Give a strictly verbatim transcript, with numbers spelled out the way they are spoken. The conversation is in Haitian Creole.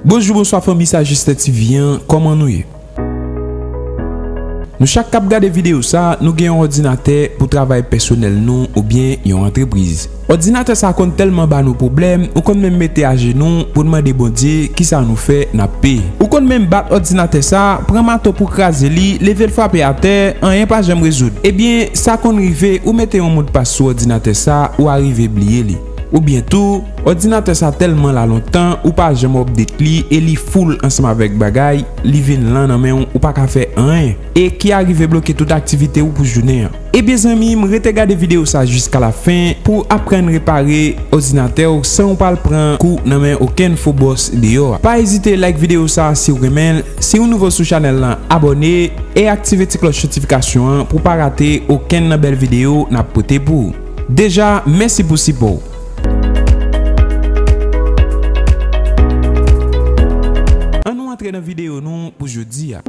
Bonjou, bonswa fanmi Sagesse T V an, kòman nou ye? Nou chak k ap gade videyo sa, nou gen yon òdinatè pou travay pèsonèl nou oubyen yon antrepriz. Òdinatè sa konn tèlman ba nou pwoblèm, ou konn menm mete ajenou pou n mande Bondye kisa nou fè n ap peye. Ou konn menm bat òdinatè sa, pran mato pou kraze li, leve l frape atè, anyen pa janm rezoud. Ebyen, sa konn rive, ou mete yon modpas sou òdinatè sa, ou arive bliye li. Oubyen tou, òdinatè sa tèlman la lontan, ou pa janm update li e li full ansanm avèk bagay, li vin lan nan men w, ou pa ka fè anyen. E ki arive bloke tout aktivite w pou jounen an. Ebyen zanmi m, rete gade videyo sa jiska la fen pou w aprann repare òdinatè w san w pral pran kou nan men okenn fo bòs deyò a. Pa ezite like videyo sa si w renmen l, si w nouvo sou chanèl lan, abòne e aktive ti klòch notifikasyon an pou w pa rate okenn nan bèl videyo n ap pote pou ou. Deja, mèsi pou sipò w. Ann nou antre nan videyo nou pou jodi a.